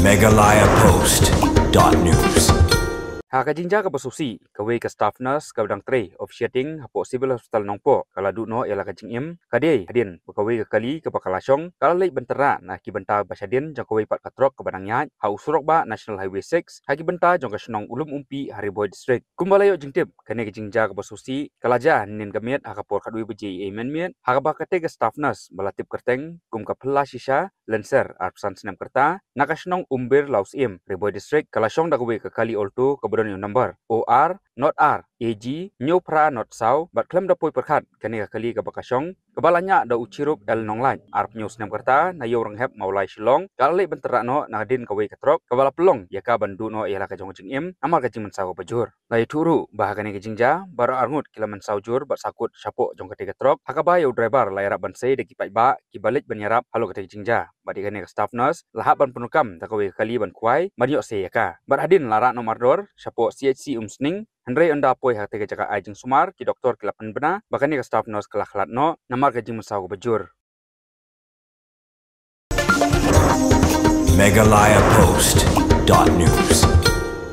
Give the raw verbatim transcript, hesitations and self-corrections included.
Meghalaya Post dot news. Ha ka jingjia kaba sngewsih, kawei ka staff nurse kaba dang trei officiating hapoh Civil Hospital Nongpoh ka la duh noh ïa la ka jingim. Ka dei hadien ba kawei ka kali kaba ka la shong ka la leit ban tyrrah na ki bynta ba shadien jong kawei pat ka trok kaba dang ïaid ha u surok bah National Highway six ha ki bynta jong ka shnong Ulum Umpi ha Ri Bhoi District. Kumba la ïoh jingtip, kane ka jingjia kaba sngewsih ka la jia hynnin ka miet ha ka por khatwei baje eiei mynmiet, ha kaba katei ka staff nurse ba la tip kyrteng kum ka Phylla Shisha Lynser, arphew san snem ka rta, na ka shnong Umbir Lawsyiem, Ri Bhoi District, ka la shong da kawei ka kali Alto kaba don ïa u number O R not R A G hynñiew phra not saw, bad khlem da poi pyrkhat, kane ka kali kaba ka shong kaba la ñiah da u Chirup L Nonglait, arphew hynñiew snem ka rta, na Ïew Rynghep Mawlai Shillong, ka la leit ban tyrrah noh na ka dien kawei ka trok kaba la pynlong ïa ka ban duh noh ïa la ka jong ka jingim namar ka jingmynsaw kaba jur. La ïathuh ruh ba ha kane ka jingjia baroh arngut ki la mynsaw jur bad sahkut shapoh jong katei ka trok, ha kaba ïa u driver la ïarap ban sei da ki paidbah kiba leit ban ïarap halor katei ka jingjia. Bad ïa kane ka staff nurse la hap ban pyndonkam da kawei ka kali ban khwai ban ïoh sei ïa ka. Bad hadien la rah noh mardor shapoh C H C Umsning, hynrei ynda poi ha katei ka jaka ai jingsumar, ki doktor ki la pynbna ba kane ka staff nurse ka la khlad noh namar ka jingmynsaw kaba jur. Meghalaya Post dot news.